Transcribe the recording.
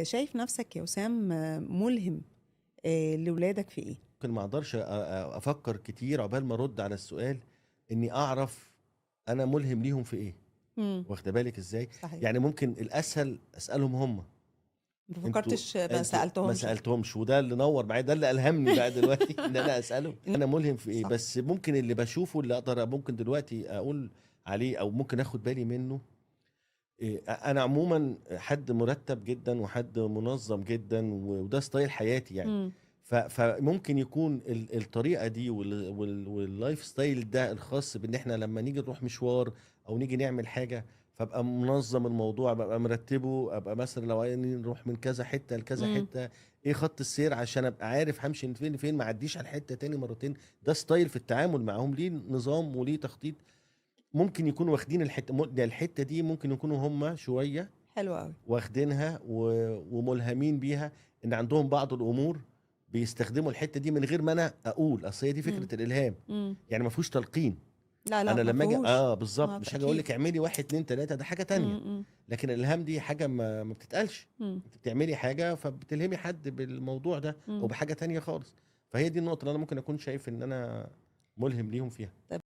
شايف نفسك يا وسام ملهم لولادك في ايه؟ ممكن ما اقدرش افكر كتير عقبال ما ارد على السؤال، اني اعرف انا ملهم ليهم في ايه. واخده بالك ازاي؟ صحيح. يعني ممكن الاسهل اسالهم هم. ما فكرتش، ما سالتهمش. ما سالتهمش، وده اللي نور معايا، ده اللي الهمني بقى دلوقتي ان انا اسالهم انا ملهم في ايه. صح. بس ممكن اللي بشوفه، اللي اقدر ممكن دلوقتي اقول عليه او ممكن اخد بالي منه إيه، انا عموما حد مرتب جدا وحد منظم جدا، وده style حياتي يعني. فممكن يكون الطريقة دي وال lifestyle ده الخاص بان احنا لما نيجي نروح مشوار او نيجي نعمل حاجة، فابقى منظم الموضوع، ببقى مرتبه، ابقى مثلا لو عايزين نروح من كذا حتة لكذا حتة، ايه خط السير عشان ابقى عارف همشي من فين لفين، ما اعديش على الحتة تاني مرتين. ده style في التعامل معاهم، ليه نظام وليه تخطيط. ممكن يكونوا واخدين الحتة دي، ممكن يكونوا هم شوية حلو قوي واخدينها وملهمين بيها، ان عندهم بعض الامور بيستخدموا الحتة دي من غير ما انا اقول. اصل هي دي فكرة الالهام. يعني ما فيهوش تلقين. لا لا، انا لما اجي بالظبط، مش هاجي اقول أكيد. لك اعملي 1 2 3، ده حاجة تانية. لكن الالهام دي حاجة ما بتتقالش. انت بتعملي حاجة فبتلهمي حد بالموضوع ده او بحاجة تانية خالص. فهي دي النقطة اللي انا ممكن اكون شايف ان انا ملهم ليهم فيها. طيب.